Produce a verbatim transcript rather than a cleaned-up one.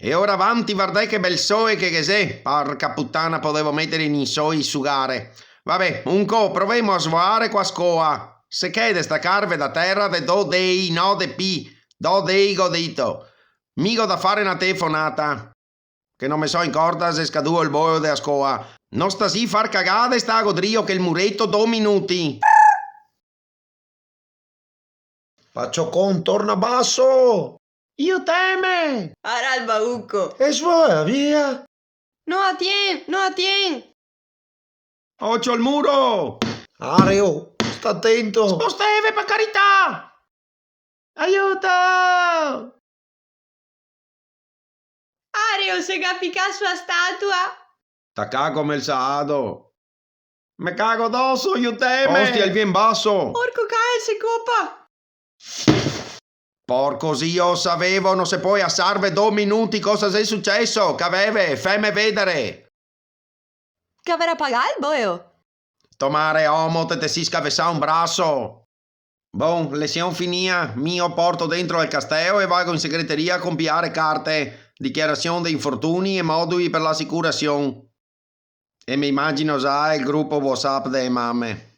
E ora vanti, vardè che bel soe che ghe xe. Porca putana, podevo metere i soi sugare. Vabè, uncò, provemo a svoare co a scoa. Se chede stacarve da tera de do dei, no de pi. Do dei, go dito. Mi go da fare na telefonata. Che no me so incorta, xe scaduo el boeo de a scoa. No sta sì far cagade, stago drio che el mureto do minuti. Paciocon, torna baso! Iuteme! Ara el bauco! E svoea via! No a tien, no a tien! Ocio al muro! Areo, sta atento! Sposteve, par carità! Aiuto! Areo se ga picà su a statua! Tacà come el saado! Me cago doso, iuteme! Ostia, el vien baso! Porco can, se copa! Porco zio, savevo, no se pol asarve do minuti, cosa xe suceso? Caveve, feme vedare! Che averà pagà el boeo? To mare, omo, te te si scavesà un braso! Bon, lesion finia, mi o porto dentro al casteo e vago in segreteria a compiare carte, dichiarasion de infortuni e modui per l'asicurasion. E me imagino za el grupo WhatsApp de mame.